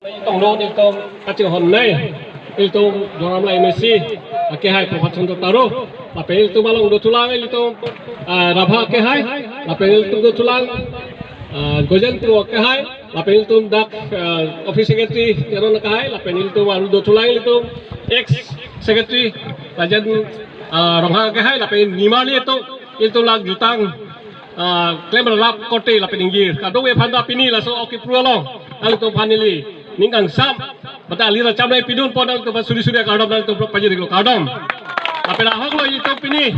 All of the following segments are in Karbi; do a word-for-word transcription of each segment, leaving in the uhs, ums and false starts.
Tonglo ilitum kachinghon nai, ilitum Duar Amla M A C akehai Prabhat Chandra Taro, lapen ilitum along dothulang ilitum, ah, Rabha akehai, lapen ilitum dothulang, ah, Gojen Kro akehai, lapen ilitum dak, ah, office secretary Teron akehai, lapen ilitum aru dothulang ilitum ex secretary Rajen, ah, Ronghang akehai, lapen nimarli atum, ilitum lak jutang, ah, klemrap korte lapen ingjir. Kadokave aphan ta pini laso Okipru along, alangtum aphan neli ning kangsam, mate ali racham nangpidun pon alangtum aphan suri suri akardom alangtum pajir-iklo, kardom. Lapen ahoklo ilitum pini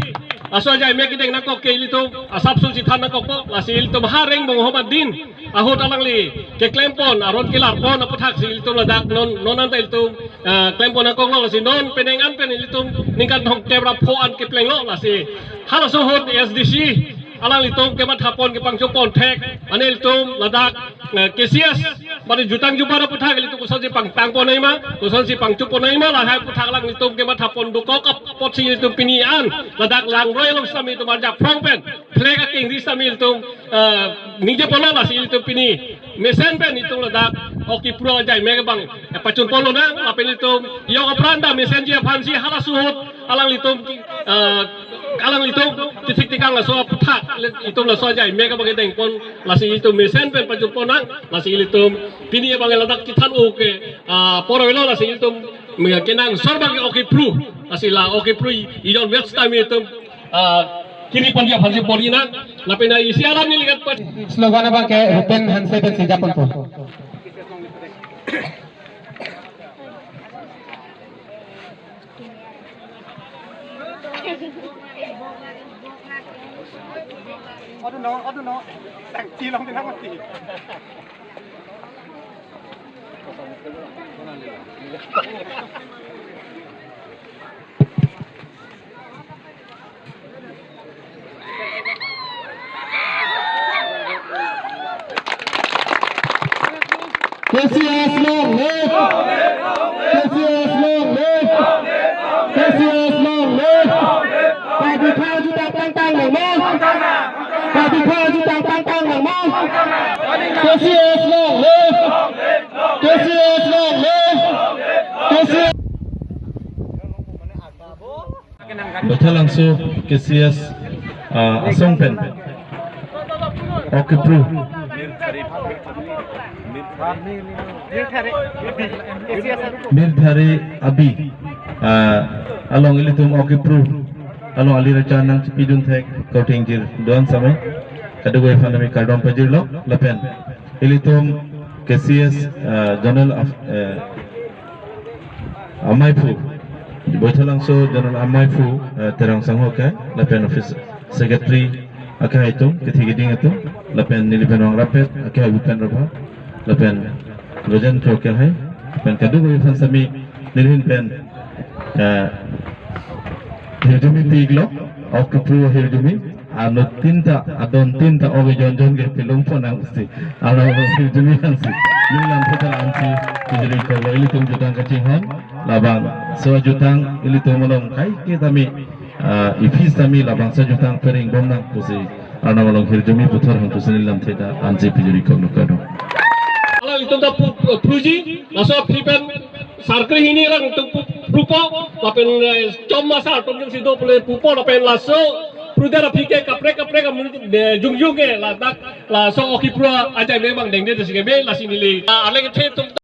laso ajai mek kedeng nangkok ke ilitum asapso chethan nangkokpo, lasi ilitum ha Rengbong ahom adin ahut alangli keklem pon, aron kelar pon aputhak si ilitum ladak non, non anta ilitum, ah, klem pon nangkoklo, lasi non penang an pen ilitum ningkan thomkep ra pho an keplenglo, lasi halaso ahut A S D C alanglitum kematha pon kepangcho pon thek, mane ilitum ladak, eh, K C S, mane jutang jubat aputhak ilitum kosonsi pangtang pon nangma, kosonsi pangcho pon nangma, lahai aputhak alanglitum kematha pon dokok apotsi ilitum pini an ladak Langroi along sitame ilitum arjaphrong pen flag akengri sitame ilitum, eh, ningje ponlo, lasi ilitum pini mesen pen ilitum ladak Okipru ajai mek abang, eh, pachun ponlonang, lapen ilitum yok apran ta mesenji aphansi halaso ahut alanglitum, eh, alanglitum kethik tekang laso aputhak ilitum laso ajai mek abang kedeng pon, lasi ilitum mesen pen pachun ponnang, lasi ilitum pini abang ladak chethan-o ke, ah, apor avelo, lasi ilitum me kenangsot abang ke Okipru, lasi la Okipru ijon west time ilitum, ah, kiri ponji aphansi bor-inang, lapen isi alam neli kat pat. Slogan abang ke Rupen Hanse pensi japonpo. Aduh no, aduh no. Tangki long tinang mati. K C S long live! K C S long live! K C S long live! Kadokave jutang pangtang nangma! Kadokave jutang pangtang nangma! K C S long live! K C S long live! K C S Baithalangso K C S, ah, asong pen Okipru Mirdhare Abi, ah, along ilitum Okipru along ali racham nangchepidun thek kauthengji don samai kadokave aphan nami kardom pajirlo, lapen ilitum K C S, ah, General Af-, eh, Amaiphu, Baithalangso General Amaiphu, eh, Terang Sangho ke, lapen office secretary akehai atum, kethe keding atum, lapen neli pen vangrap-et akehai Bhupen Rabha, lapen Gojen Kro akehai, lapen kadokave aphan sitame neli ahin pen, eh, hirjume ti-iklo, Okipru hirjume, anut tin ta, adon tin ta, oge jon jon ke pilung pon nangsi. Alo hirjume ansi. Neli lamthe ta ansi pajir-iklo, ilitum jutang kachinghon, labangso ajutang ilitum along kaike tame, ah, iphi sitame labangso ajutang pering bomnang pusi Arnam along hirjume puthot hang pusi neli lamthe ta ansi pajir-iklo, kardom. Alangtum ta pu-, pruji, laso aphi pen sarkri hini alangtum pu-, prupo, lapen, eh, chom masa atum jongsi do pule pupo, lapen laso prudet aphi ke kaprek kaprek amun, eh, jongjong ke ladak laso Okipru ajai mek abang dengde si keme, lasi neli, ah, alangtum